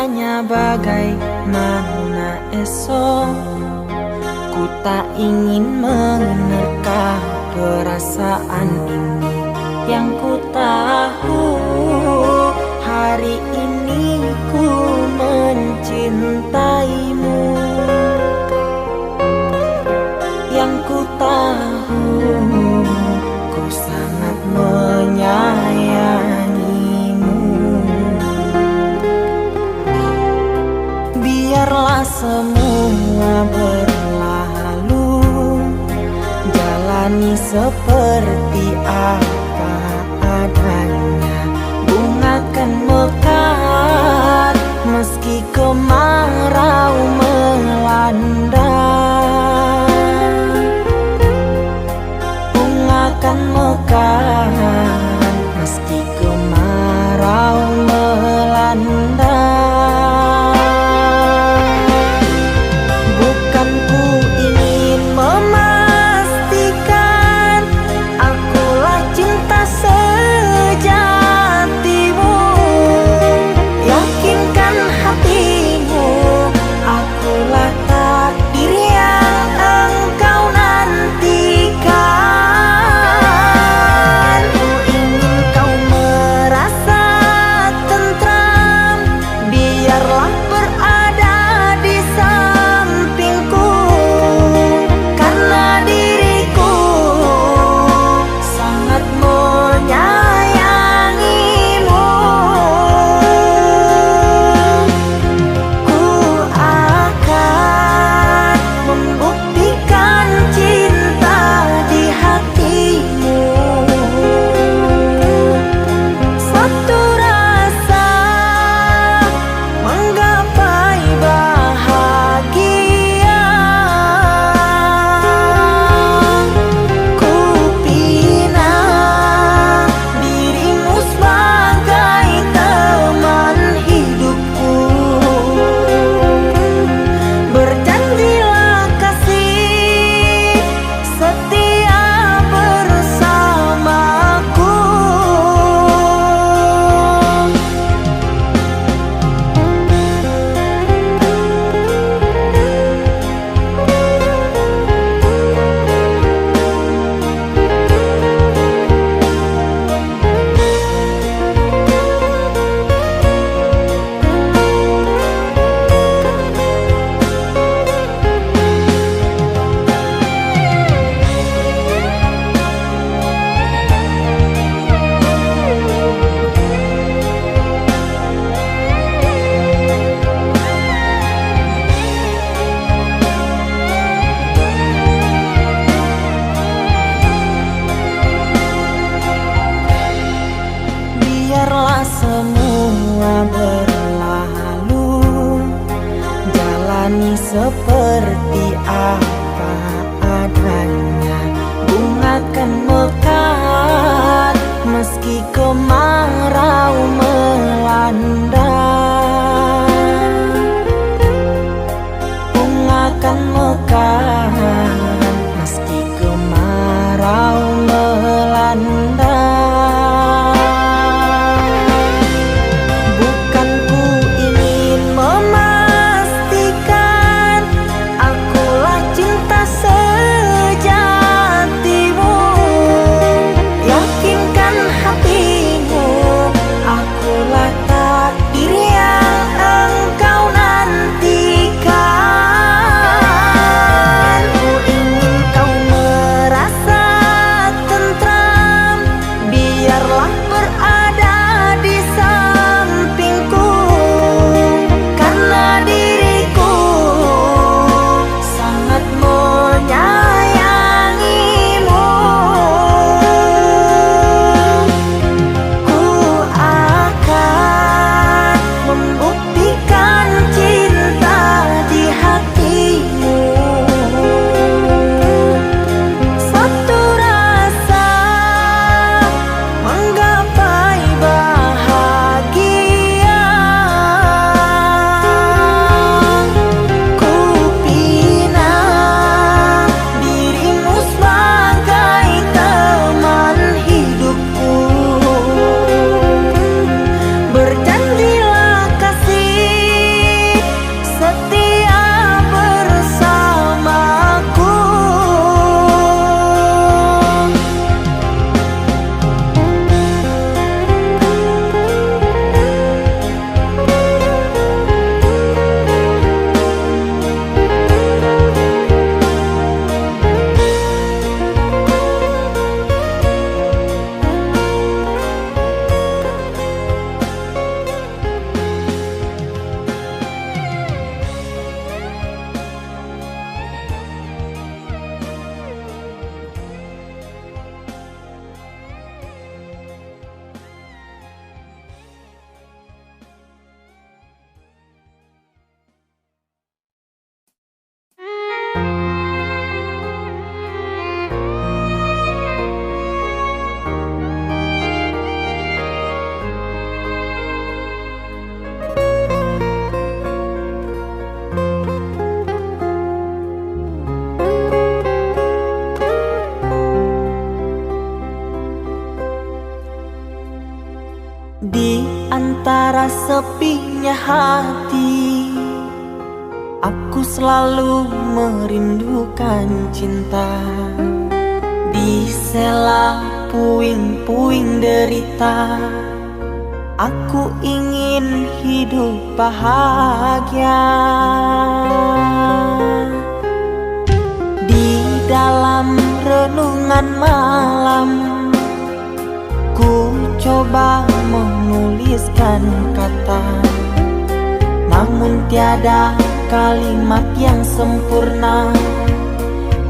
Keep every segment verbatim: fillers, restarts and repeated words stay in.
Hanya bagaimana esok, ku tak ingin menerka perasaan ini. Yang ku tahu, hari ini ku mencintaimu. Yang ku tahu, ku sangat menyayangimu. Biarlah semua berlalu, jalani seperti apa adanya. Bunga kan mekar meski kemarau melanda. Bunga kan mekar meski kemarau melanda. Bukan ku ingin memastikan akulah cinta sejatimu. Yakinkan hatimu, akulah takdir yang engkau nantikan. Ku ingin kau merasa tentram, biarlah berada di sampingku, karena diriku sangat menyayangimu. Ku akan membuktikan cinta di hatimu. Satu rasa manggapai bahagia. Ku pinang dirimu sebagai teman hidupku. Berjanjilah kasih setia bersamaku. Biarlah semua berlalu, jalani seperti apa adanya. Bunga kan mekar meski kemarau melanda. Bunga kan mekar meski kemarau melanda. Bukan ku ingin memastikan Sepinya hati, aku selalu merindukan cinta. Di sela puing-puing derita, aku ingin hidup bahagia. Di dalam renungan malam, ku coba menuliskan kata, namun tiada kalimat yang sempurna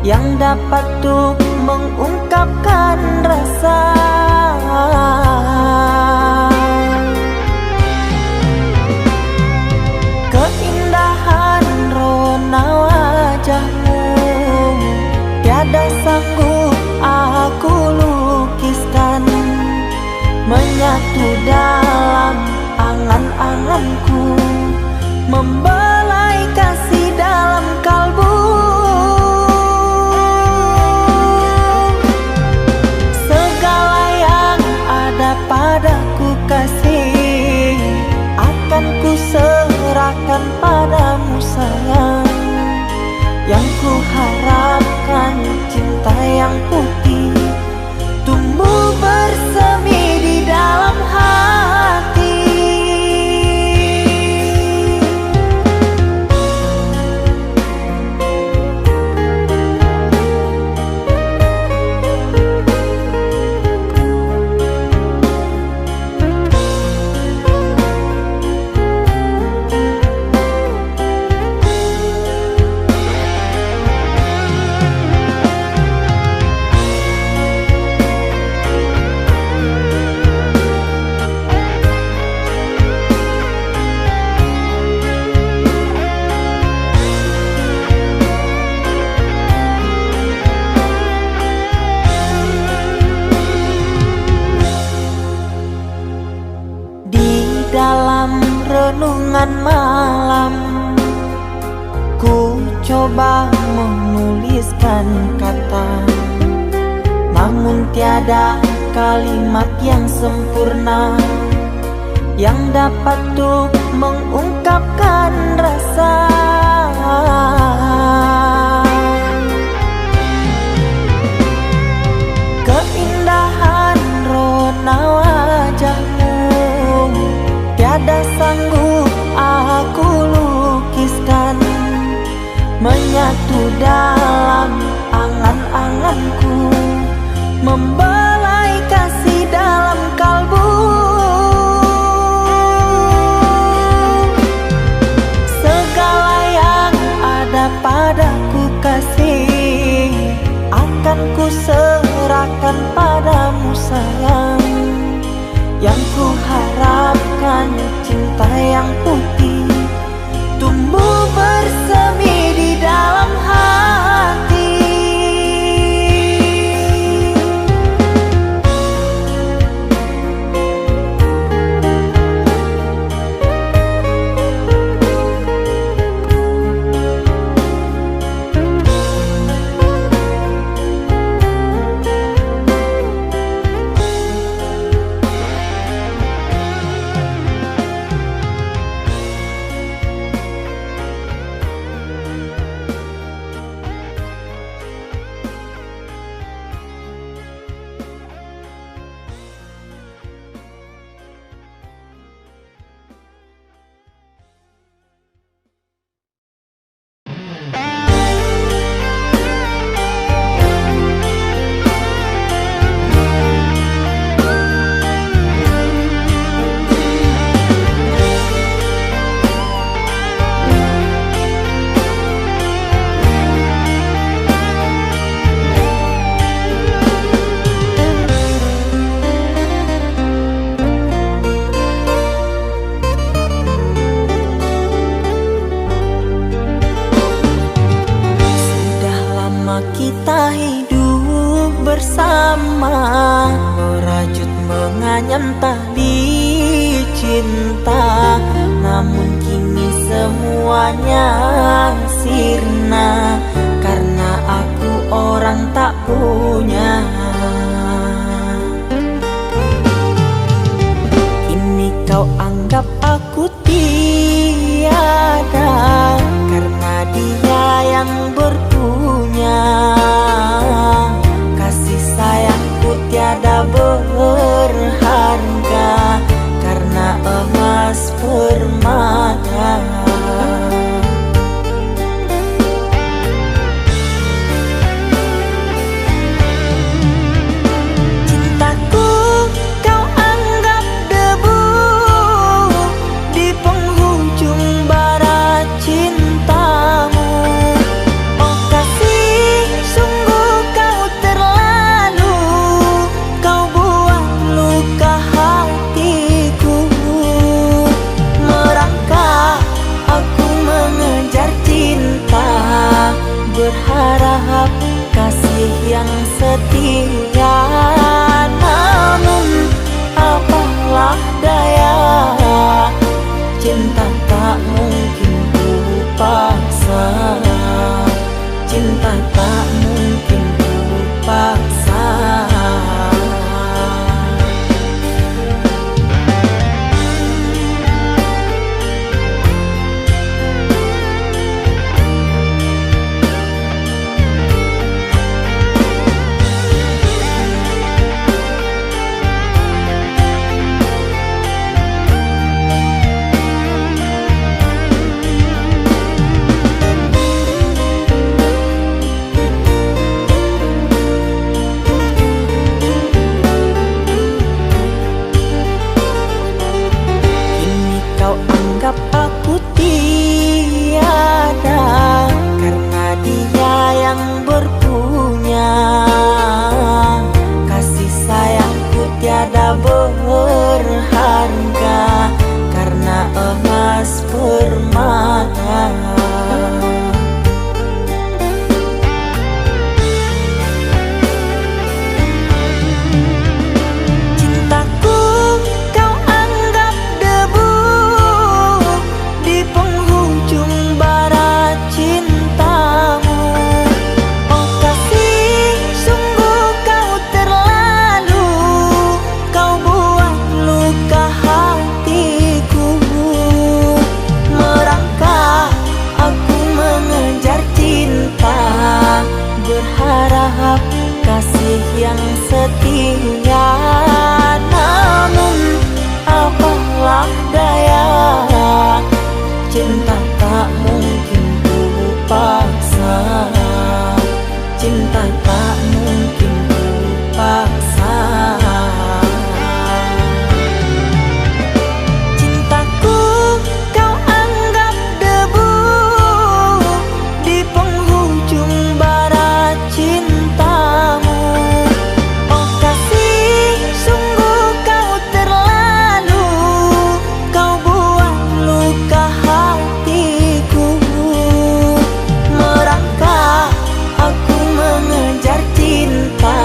yang dapat tuk mengungkapkan rasa. Keindahan rona wajahmu tiada sanggup aku lukiskan, menyatu dalam angan-anganku, membelai kasih dalam kalbu. Segala yang ada padaku kasih, akan ku serahkan padamu sayang. Yang ku harapkan cinta yang putih tumbuh bersemi di dalam hati. Di dalam renungan malam, ku coba menuliskan kata, namun tiada kalimat yang sempurna yang dapat tuk mengungkapkan rasa. Keindahan rona wajahmu tiada sanggup aku lukiskan, menyatu dalam angan-anganku, membelai kasih dalam kalbu. Segala yang ada padaku kasih, akan ku serahkan padamu sayang. Yang ku harapkan cinta yang putih tumbuh bersemi di dalam hati. Sudah lama kita hidup bersama, merajut menganyam tali cinta, namun kini semuanya sirna, karena aku orang tak punya. Kini kau anggap setia, namun apalah daya, cinta tak mungkin ku paksa, cinta tak mungkin ku paksa. Kini kau anggap aku tiada, karena Dia yang berpunya. Kasih sayangku tiada berharga, karena emas permata. Cintaku kau anggap debu di penghujung bara cintamu. Oh kasih, sungguh kau terlalu, kau buat luka hatiku. Merangkak aku mengejar cinta, berharap kasih yang setia. Namun apalah daya, cinta tak mungkin ku paksa, cinta tak mungkin ku paksa. Cintaku kau anggap debu di penghujung bara cintamu. Oh kasih, sungguh kau terlalu, kau buat luka hatiku. Merangkak aku mengejar cinta,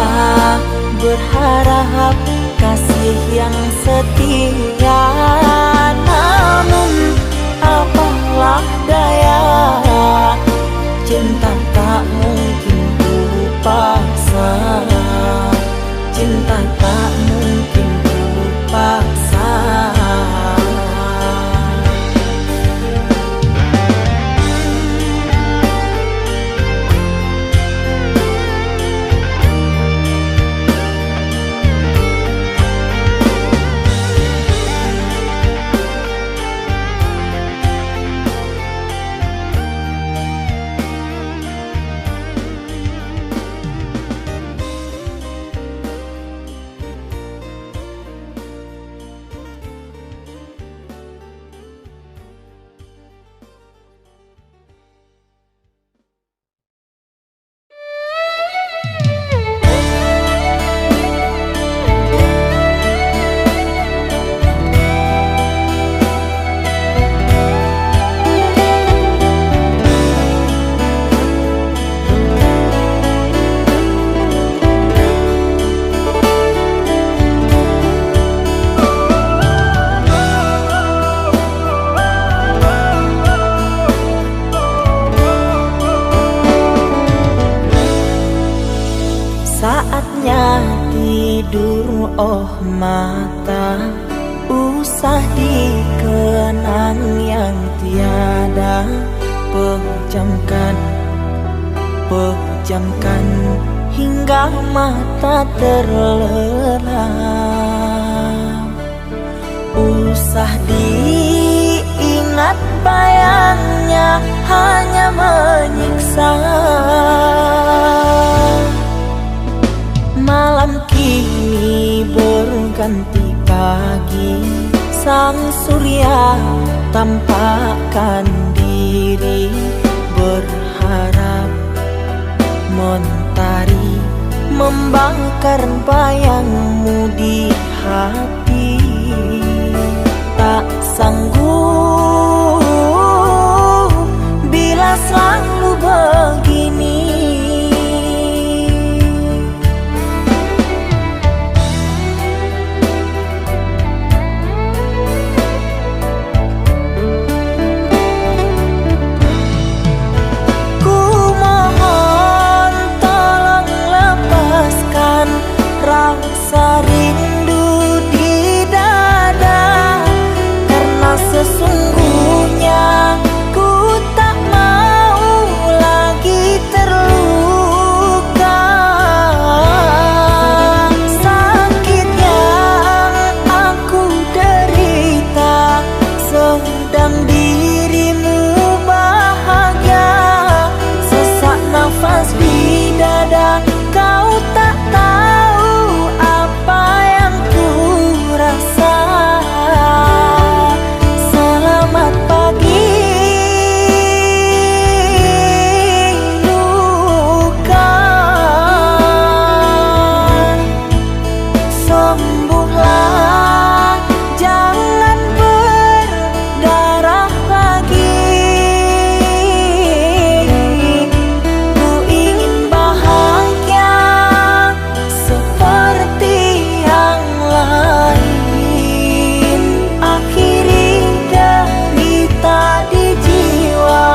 berharap kasih yang setia. Namun apalah daya, cinta tak mungkin ku paksa, cinta tak mungkin ku paksa. Saatnya tidur, oh mata, usah dikenang yang tiada. Pejamkan, pejamkan hingga mata terlelap. Usah diingat, bayangnya hanya menyiksa. Malam kini berganti pagi, sang surya tampakkan diri, berharap mentari membakar bayangmu di hati. Tak sanggup bila selalu begini. Sarindu di dada, karena sesungguhnya ku tak mau lagi terluka. Sakit yang aku derita, sedang dirimu bahagia. Sesak nafas di dada, kau tak tahu apa yang ku rasa. Selamat pagi, luka. Sembuhlah, jangan berdarah lagi. Ku ingin bahagia seperti yang lain. Akhiri derita di jiwa.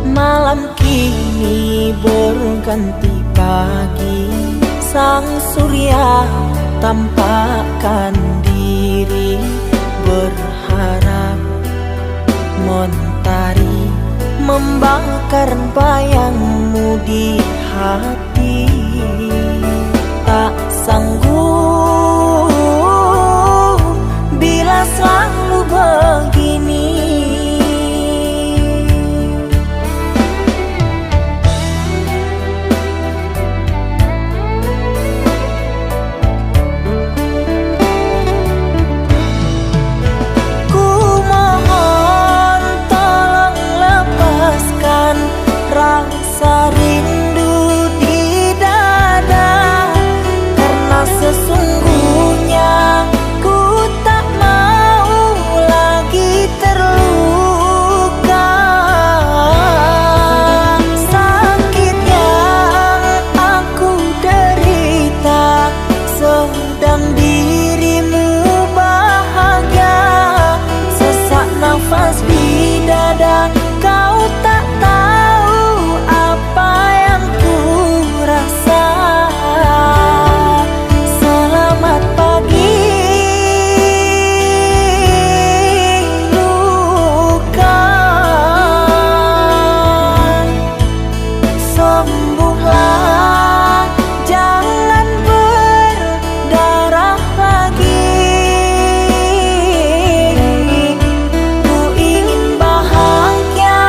Malam kini berganti pagi, sang surya tampakkan diri, berharap mentari membakar bayangmu di hati. Tak sanggup bila selalu begini. Ku mohon tolong lepaskan rasa rindu di dada, karena sesungguhnya ku tak mau lagi terluka. Sakit yang aku derita, sedang dirimu bahagia. Sesak nafas di dada, kau tak tahu apa yang ku rasa. Selamat pagi, luka. Sembuhlah, jangan berdarah lagi. Ku ingin bahagia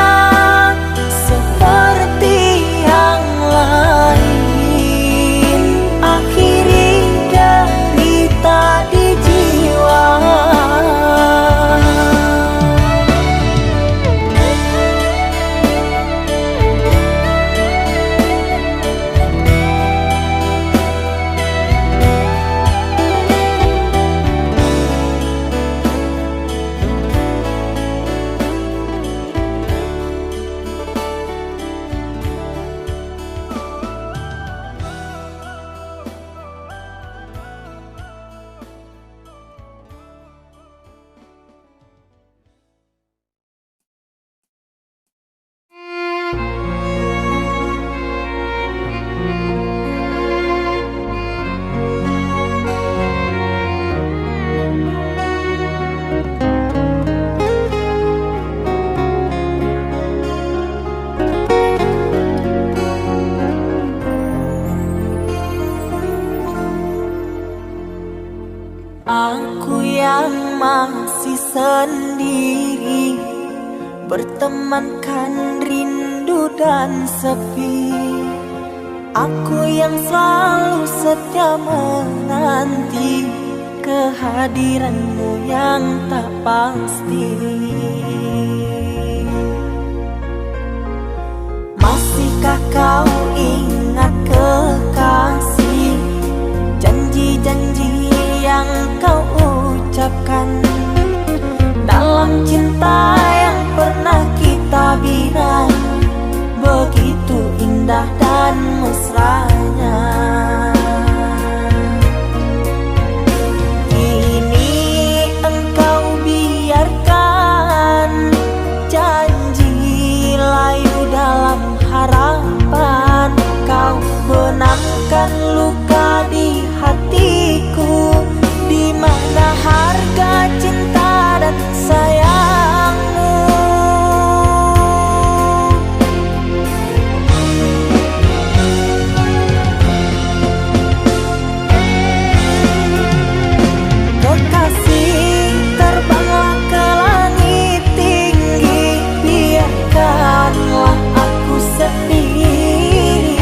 seperti yang lain. Akhiri derita di jiwa. Aku yang masih sendiri, bertemankan rindu dan sepi. Aku yang selalu setia menanti, kehadiranmu yang tak pasti. Masihkah kau ingat ke Pan kau benangkan luka di hatiku, di mana harga cinta dan sayangmu. Kekasih, terbanglah ke langit tinggi, biarkanlah aku sendiri.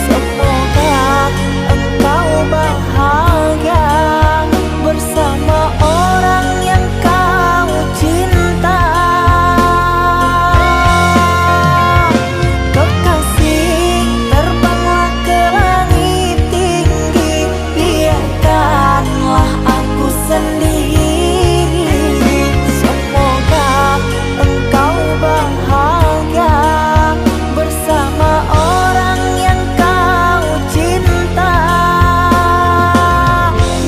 Semoga engkau bahagia bersama orang yang kau cinta. Kekasih, terbanglah ke langit tinggi, biarkanlah aku sendiri. Semoga engkau bahagia bersama orang yang kau cinta.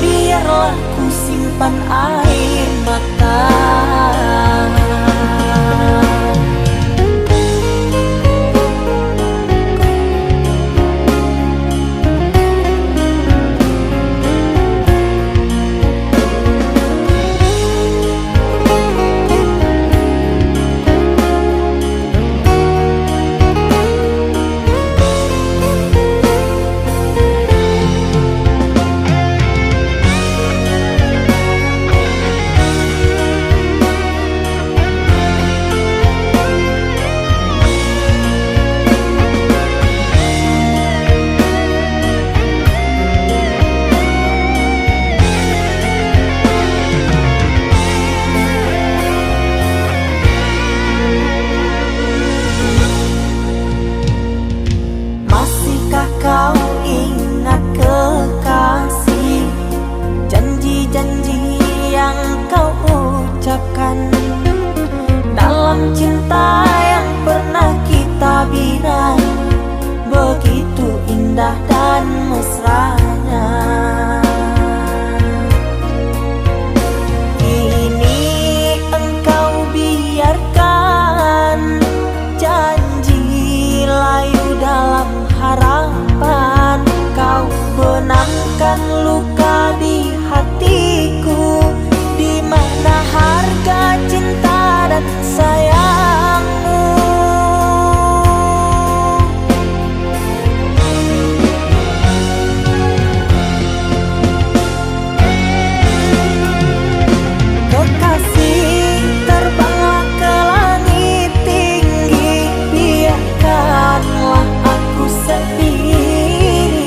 Biarlah ku simpan air mata. Masihkah kau ingat, kekasih, janji-janji yang kau ucapkan dalam cinta yang pernah kita bina? Begitu indah dan mesranya. Kini engkau biarkan janji layu dalam harapan, kau benangkan luka di hatiku, di mana harga cinta dan sayangmu. Kekasih, terbanglah ke langit tinggi, biarkanlah aku sendiri.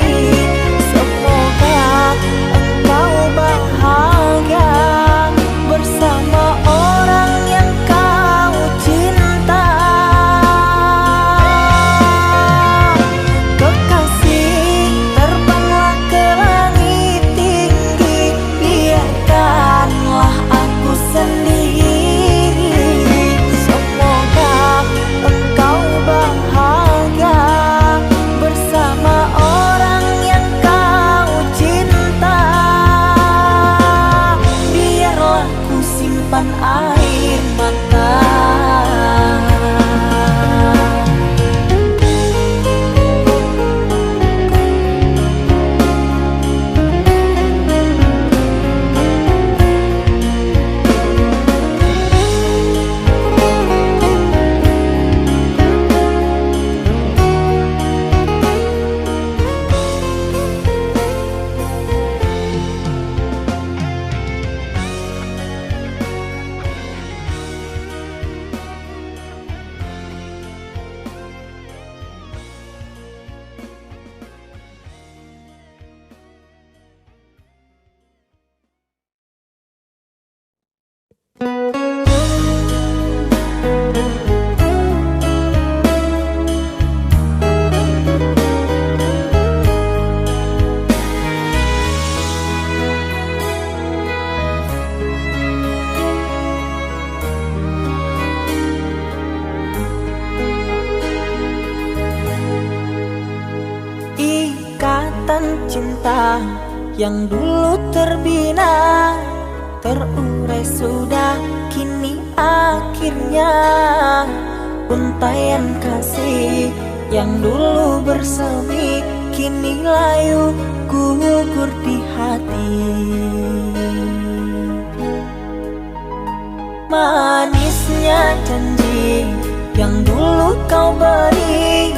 Semoga engkau bahagia bersama orang yang kau cinta. Kekasih, terbanglah ke langit tinggi, biarkanlah aku sendiri. Semoga engkau bahagia bersama orang yang kau cinta. Biarlah ku simpan air mata. Ikatan cinta yang dulu terbina, terurai sudah kini akhirnya. Untaian kasih Yang dulu bersemi, kini layu gugur di hati. Manisnya janji yang dulu kau beri,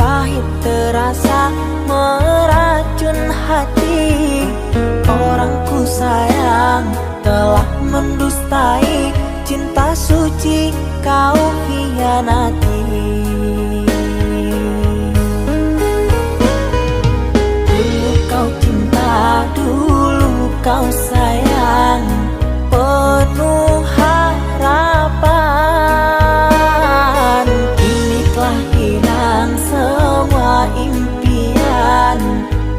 pahit terasa meracun hati. Orang ku sayang telah mendustai, cinta suci kau hianati. Dulu kau cinta, dulu kau sayang, penuh harapan. Kini telah hilang semua impian,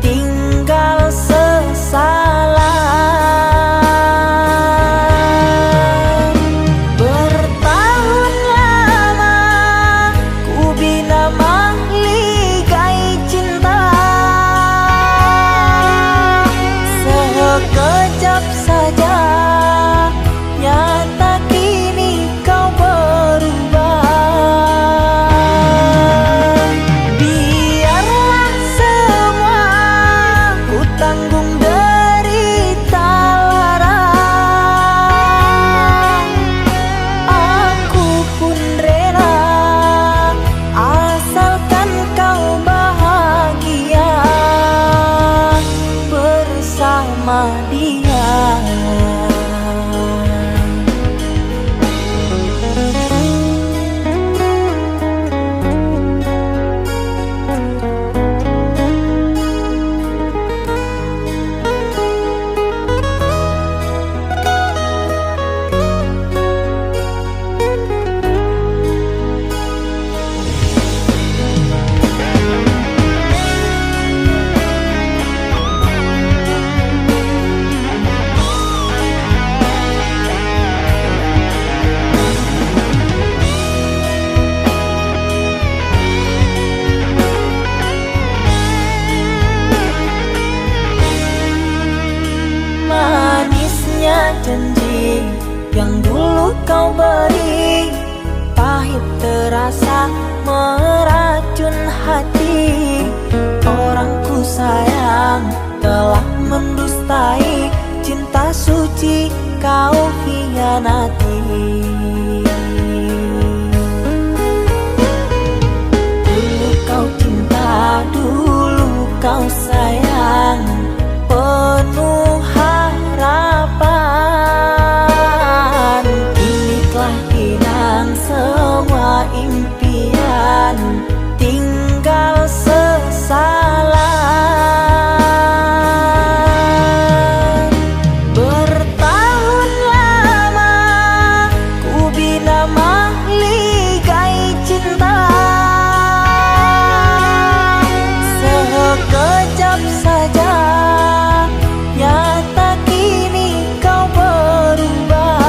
tinggal sesalan. Bertahun lama ku bina mahligai cinta, sekejap saja nyata kini kau berubah. Biarlah semua ku tanggung derita lara, aku pun rela, asalkan kau bahagia bersama dia. Manisnya janji yang dulu kau beri, pahit terasa meracun hati. Orang ku sayang telah mendustai, cinta suci kau hianati. Dulu kau cinta, dulu kau sayang, penuh harapan. Kini telah hilang semua impian, tinggal sesalan. Bertahun lama ku bina mahligai cinta, sekejap saja nyata kini kau berubah.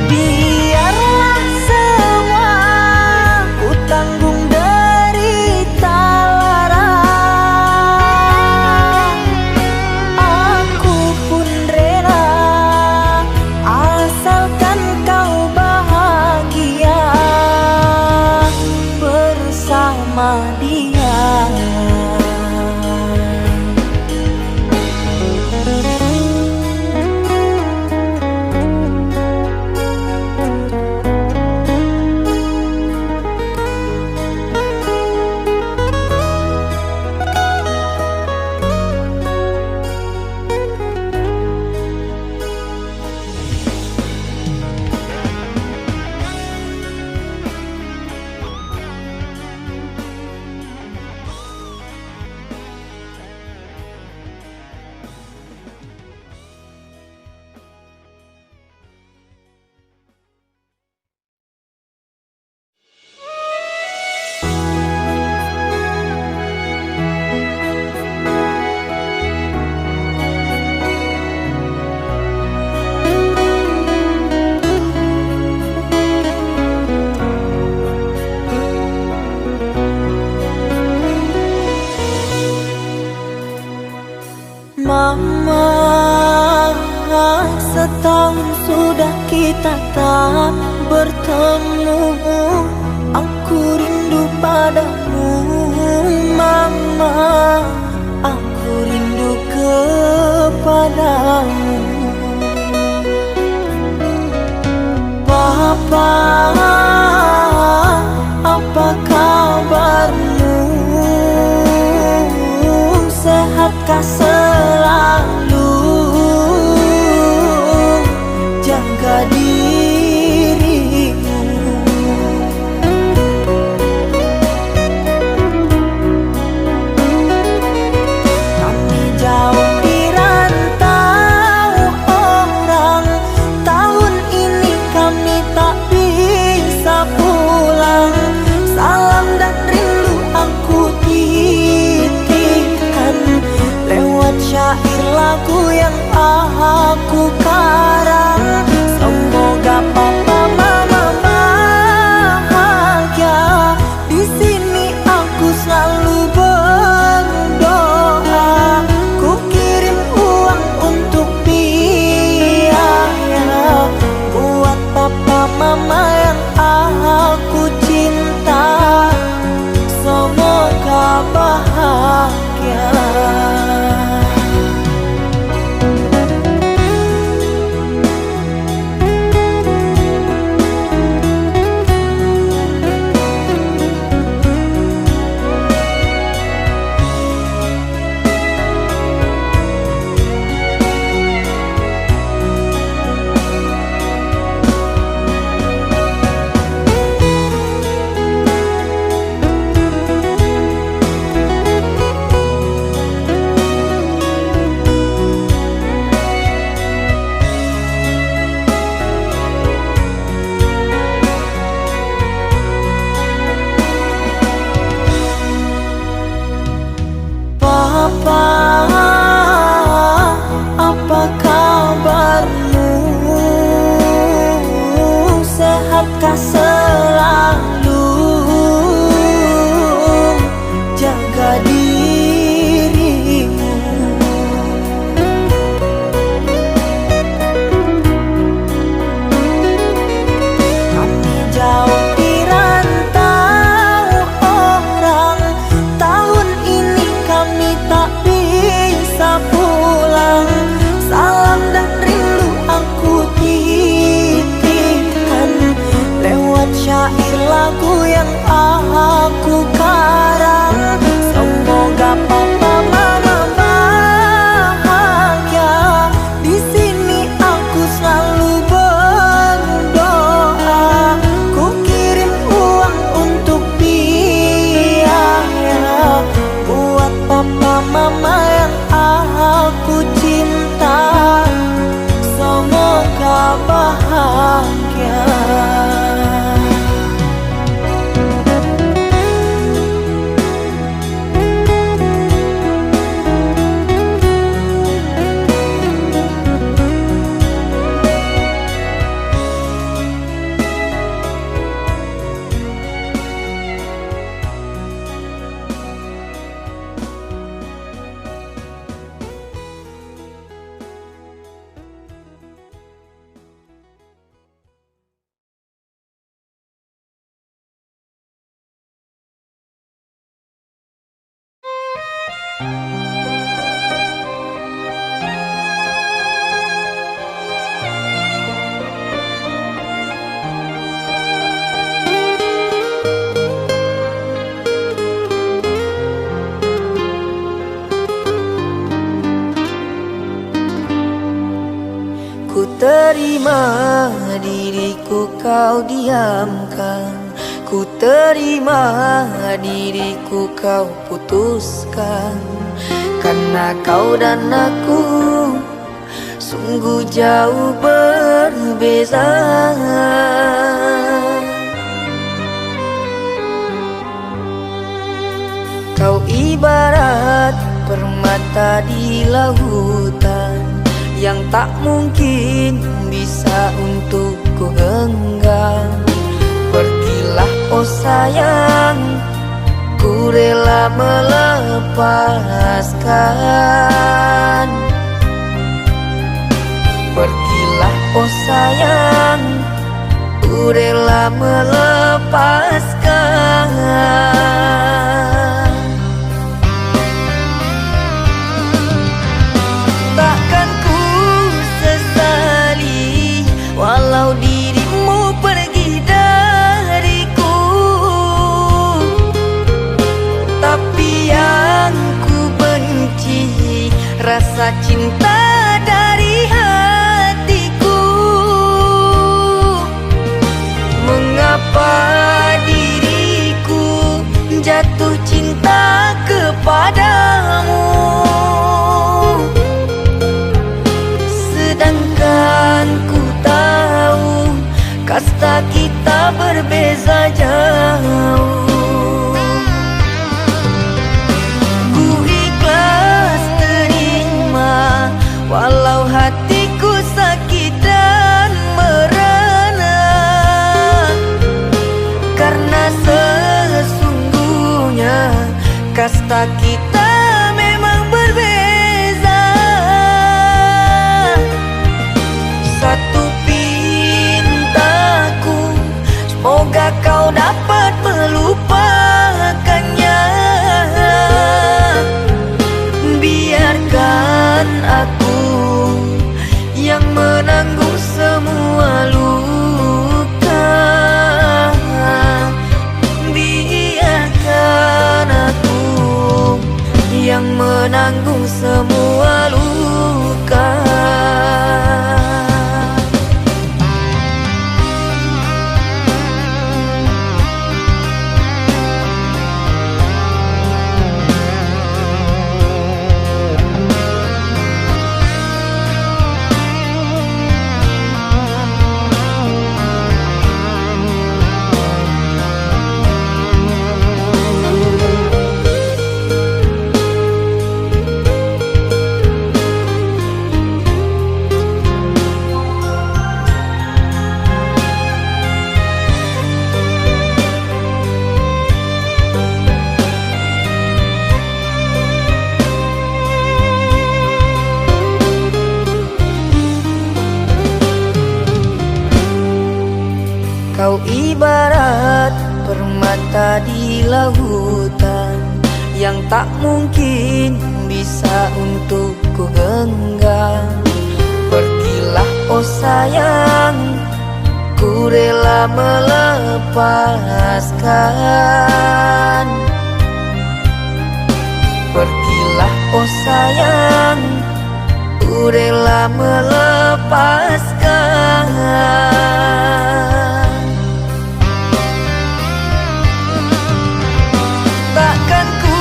Biarlah semua ku tanggung derita lara, aku pun rela, asalkan kau bahagia bersama dia. Mama, setahun sudah kita tak bertemu. Selalu jaga dirimu. Kami jauh di rantau orang, tahun ini kami tak bisa pulang. Salam dan rindu aku titipkan lewat syair lagu yang aku karang. Semoga papa mama bahagia. Di sini aku selalu berdoa. Ku kirim uang untuk biaya buat papa mama yang aku cinta. Semoga bahagia. Papa, apa kabarmu? Sehatkah selalu? Jaga dirimu. Kami jauh di rantau orang, tahun ini kami tak bisa pulang. Salam dan rindu aku titipkan lewat syair lagu yang aku karang. Semoga papa mama bahagia. Di sini aku selalu berdoa. Ku kirim uang untuk biaya buat papa mama yang aku cinta. Semoga bahagia. Ku terima diriku kau diamkan, ku terima diriku kau putuskan, karena kau dan aku sungguh jauh berbeza. Kau ibarat permata di lautan yang tak mungkin bisa untuk ku genggam. Pergilah, oh sayang, ku rela melepaskan. Pergilah, oh sayang, ku rela melepaskan. Takkan ku sesali walau dirimu pergi dariku. Tapi yang ku benci, Cinta dari hatiku, mengapa diriku jatuh cinta kepadamu? Sedangkan ku tahu kasta kita berbeza jauh. Ku ikhlas terima, walau hatiku sakit dan merana, karena sesungguhnya kasta kita memang berbeza. Satu pintaku, semoga kau dapat melupakannya. Biarkan aku yang menanggung semua luka. Biarkan aku yang menanggung semua luka. Kau ibarat permata di lautan yang tak mungkin bisa untuk ku genggam. Pergilah, oh sayang, ku rela melepaskan. Pergilah, oh sayang, ku rela melepaskan. Takkan ku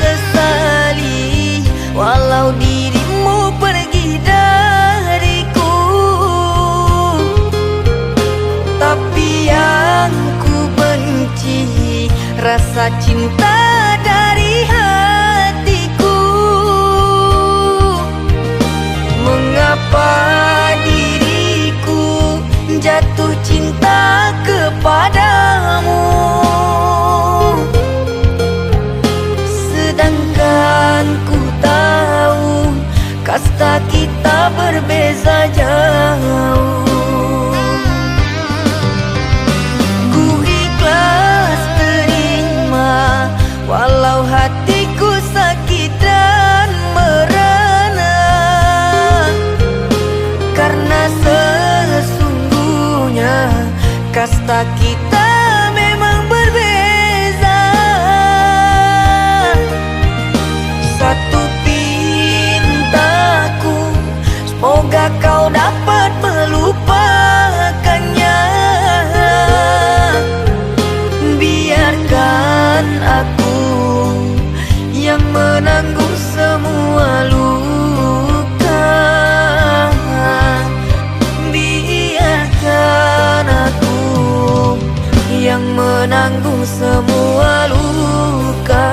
sesali walau dirimu pergi dariku. Tapi yang ku benci, rasa cinta dari hatiku. Mengapa diriku jatuh cinta kepadamu? Sedangkan ku tahu kasta kita berbeza jauh. Ku ikhlas terima, walau hatiku sakit dan merana, karena sesungguhnya kasta kita memang berbeza. Satu pintaku, semoga kau dapat melupakannya. Biarkan aku yang menanggung semua luka. Biarkan aku yang menanggung semua luka.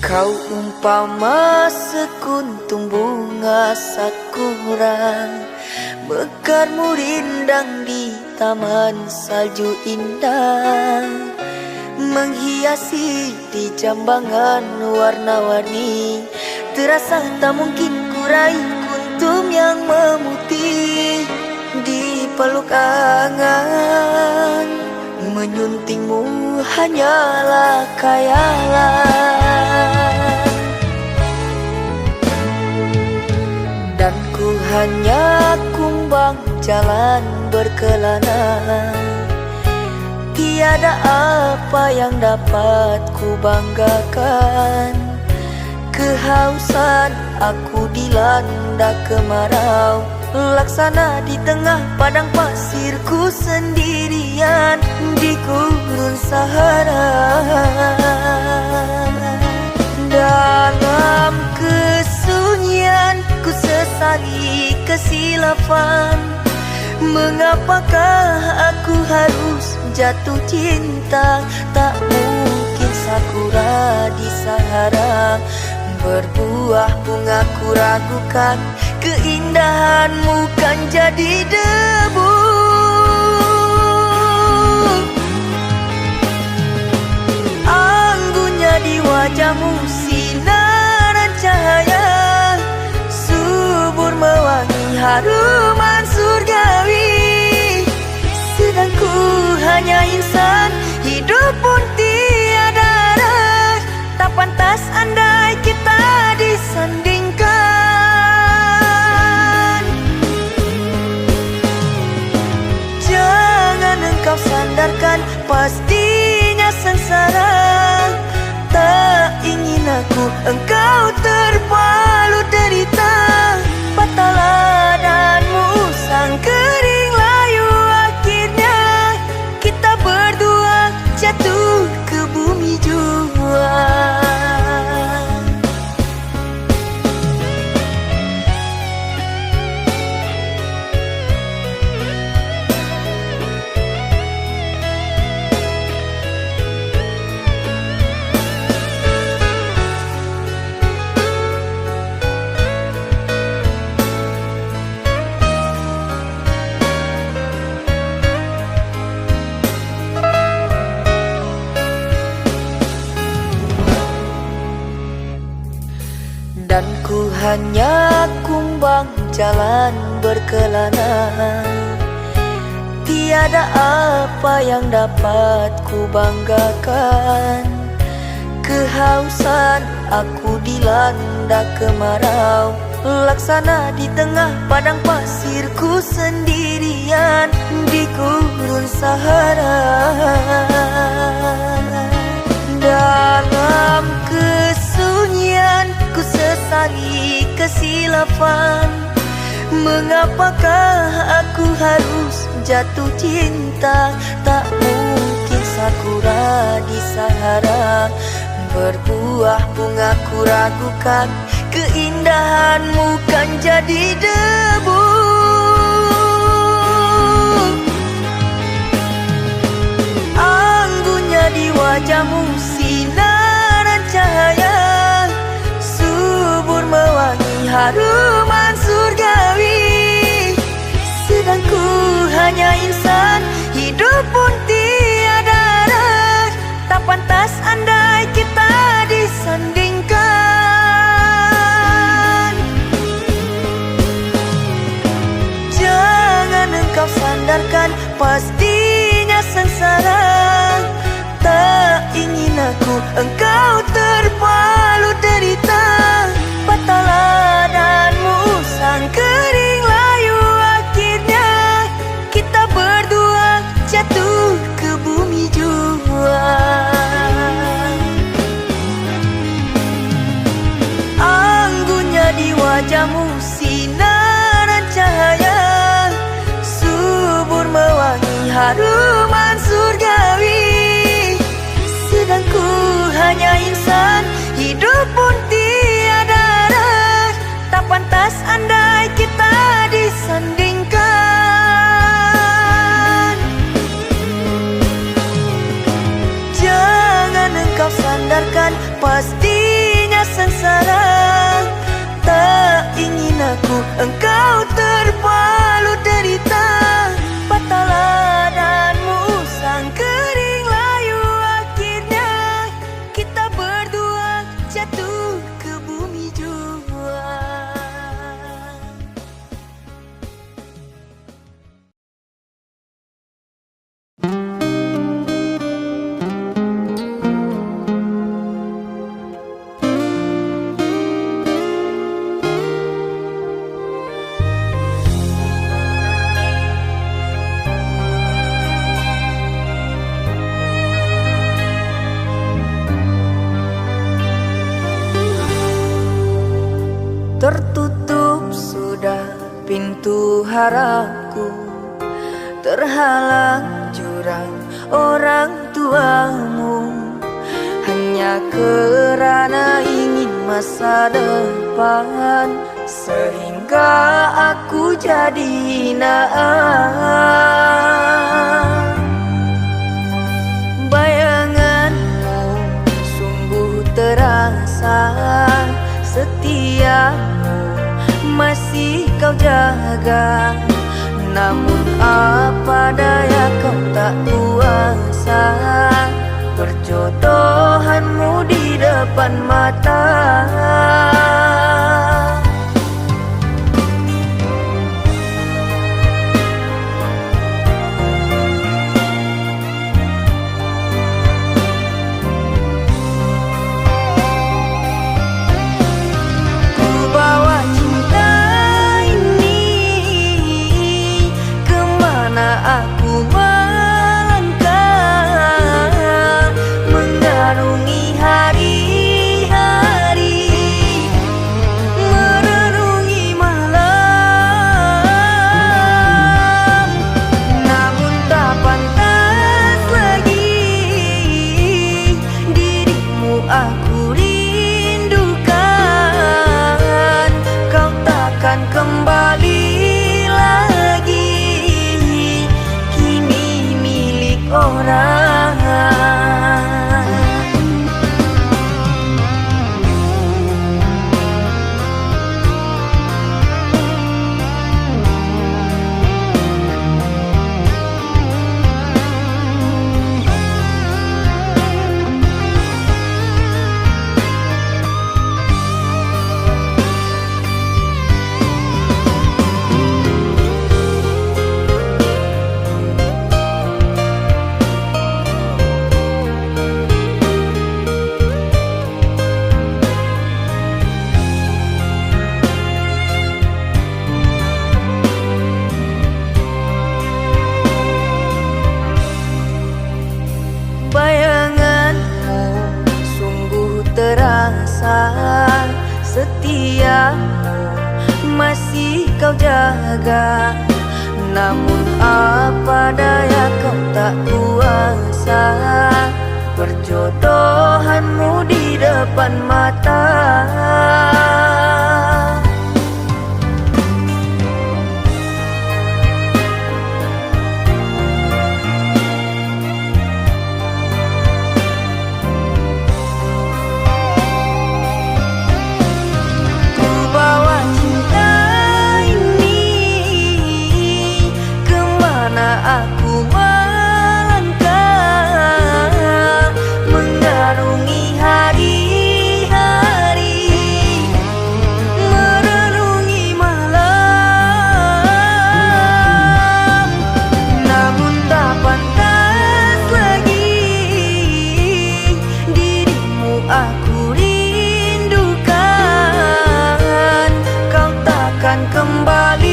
Kau umpama sekuntum bunga sakura, mekar murindang di taman salju indah, menghiasi di jambangan warna-warni. Terasa tak mungkin ku raih kuntum yang memutih di peluk angan. Menyuntingmu hanyalah khayalan, dan ku hanya kumbang jalan berkelana. Tiada apa yang dapat ku banggakan. Kehausan aku dilanda kemarau, laksana di tengah padang pasir ku sendirian di gurun Sahara. Dalam kesunyian ku sesali kesilapan. Mengapakah aku harus jatuh cinta? Tak mungkin sakura di Sahara berbuah bunga, ku ragukan keindahanmu kan jadi debu. Anggunnya di wajahmu sinaran cahaya, subur mewangi haruman surgawi. Sedang ku hanya insan, hidup pun tiada arah. Tak pantas andai kita disandingkan. Jangan engkau sandarkan, pastinya sengsara. Tak ingin aku engkau terpalu derita. Pataladanmu usang kering layu, akhirnya kita berdua jatuh ke bumi jua. Dan ku hanya kumbang jalan berkelana. Tiada apa yang dapat ku banggakan. Kehausan aku dilanda kemarau, laksana di tengah padang pasir ku sendirian di gurun Sahara. Dalam kesunyian ku sesali kesilapan. Mengapakah aku harus jatuh cinta? Tak mungkin sakura di Sahara berbuah bunga, ku ragukan keindahanmu kan jadi debu. Anggunnya di wajahmu sinaran cahaya, subur mewangi haruman surgawi. Sedang ku hanya insan, hidup pun tiada arah. Tak pantas andai kita disandingkan. Jangan engkau sandarkan, pastinya sengsara. Tak ingin aku engkau terpalu derita. Pataladanmu usang kering layu, akhirnya kita berdua jatuh ke bumi jua. Anggunnya di wajahmu sinaran cahaya, subur mewangi haruman surgawi. Sedang ku hanya insan, hidup pun tiada arah. Tak pantas andai kita disandingkan. Jangan engkau sandarkan, pastinya Engkau terpalu derita, patahlah dan musang kering layu. Akhirnya kita berdua jatuh ke bumi jua. Tertutup sudah pintu harapku, terhalang jurang orang tuamu. Hanya kerana ingin masa depan, sehingga aku jadi hina. Bayanganmu sungguh terasa, setiamu masih kau jaga. Namun apa daya, kau tak kuasa, perjodohanmu di depan mata. Ku bawa cinta ini, kemana aku melangkah, mengarungi hari-hari, merenungi malam. Namun tak pantas lagi dirimu aku rindukan. Kau takkan kembali lagi, kini milik orang. Bayanganmu sungguh terasa, setiamu masih kau jaga. Namun apa daya, kau tak kuasa, perjodohanmu di depan mata. Ku bawa cinta ini, kemana aku melangkah, mengarungi hari-hari, merenungi malam. Namun tak pantas lagi dirimu aku rindukan. Kau takkan kembali